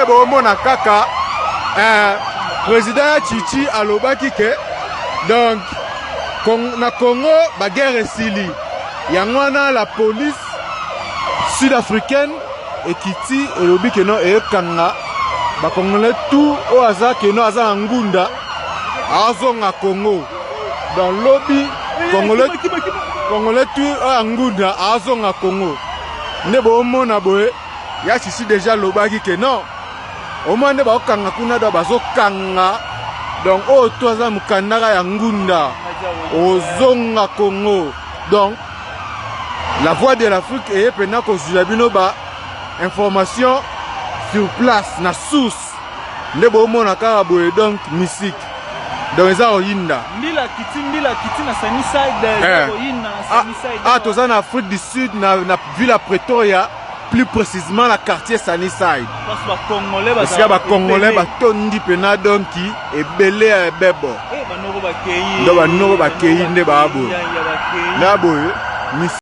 Nde bomona kaka président ya Chichi alobaki ke donc na Congo baguerre esili. Yango wana la police sud-africaine ekiti, elobi ke non, eyekanga bacongolais tout oyo aza keno aza na ngunda, azonga Congo. Donc lobi congolais tout oyo ya ngunda azonga Congo. Nde bomona boye, ya Sisi déjà alobaki ke non, omona nde bakokanga kuna. Do bazokanga, donc oyo to aza mokandaka ya ngunda ozonga Congo. Donc La Voix de l'Afrique eye mpena kozwila bino ba information sur place na source. Nde bomona kaka boye, donc mystique, donc eza koyinda. Mbila kiti, mbila kiti na Sunnyside, eza koyinda na Sunnyside. Ah, toza na Afrique du Sud, na ville ya Pretoria, plus précisément na quartier Sunnyside. Place bacongolais. Esika bacongolais batondi mpena, donc ebele ya ebebo. Banoko bakei. Ndo banoko bakei, nde baa boye. Ya bakei. Nde boye.